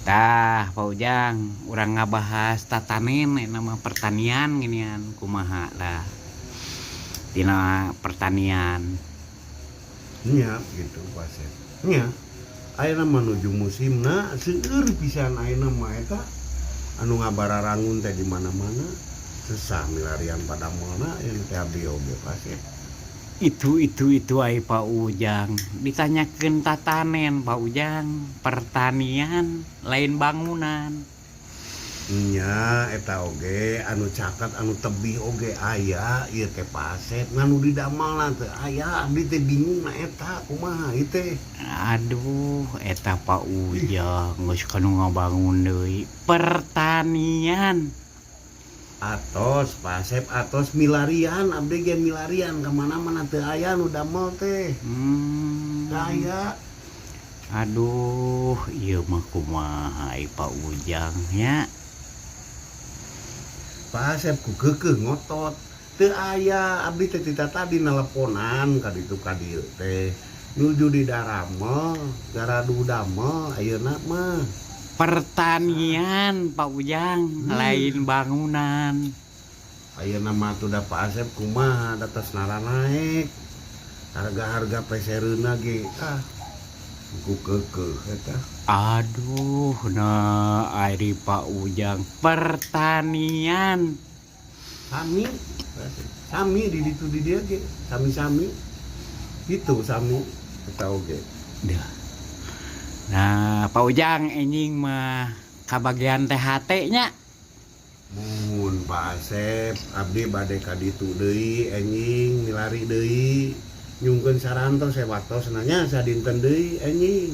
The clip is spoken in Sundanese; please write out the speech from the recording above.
Tah, Pak Ujang, urang ngabahas tatanen nama pertanian ginian, kumaha lah tina pertanian. Nya gitu, Pak Asep. Nya ayeuna menuju musimna, seueur pisan ayeuna mah eta anu ngabararangun teh di mana-mana, sesah milarian padamelna yang teh abdi oge, Pak Asep. Itu ai Pak Ujang ditanyakeun tatanen, Pak Ujang, pertanian lain bangunan. Nya eta oge anu caket, anu tebih oge aya ieu teh, Pak Asep, ngan nu didamelna teu aya. Abdi teh bingung na eta kumaha ieu teh. Aduh, eta Pak Ujang geus kanu ngabangun deui, pertanian. Atos, Pak Asep, atos milarian abdi ge, milarian ka mana-mana teu aya nu damel teh. Teu aya. Aduh, ieu mah kumaha ai, Pak Ujang nya? Pak Asep ku keukeuh ngotot teu aya. Abdi teh tita tadi neleponan ka ditu ka dieu teh, nuju di daramel garadu damel ayeuna mah. Pertanian, Pak Ujang, lain bangunan. Ayeuna mah tuh da, Pak Asep, kumaha da tos naik harga-harga pesereuna ge, ah, ku keukeuh eta. Aduh, nah ari Pak Ujang pertanian. Sami, sami di ditu di dieu ge sami-sami gitu, sami eta oge. Dah. Nah, Pak Ujang, enjing mah kabagian THT nya. Mun, Pak Asep, abdi bade ka ditu deui enjing, milari deui, nyungkeun sarantos, saya waktos nanya sadinten deui enjing.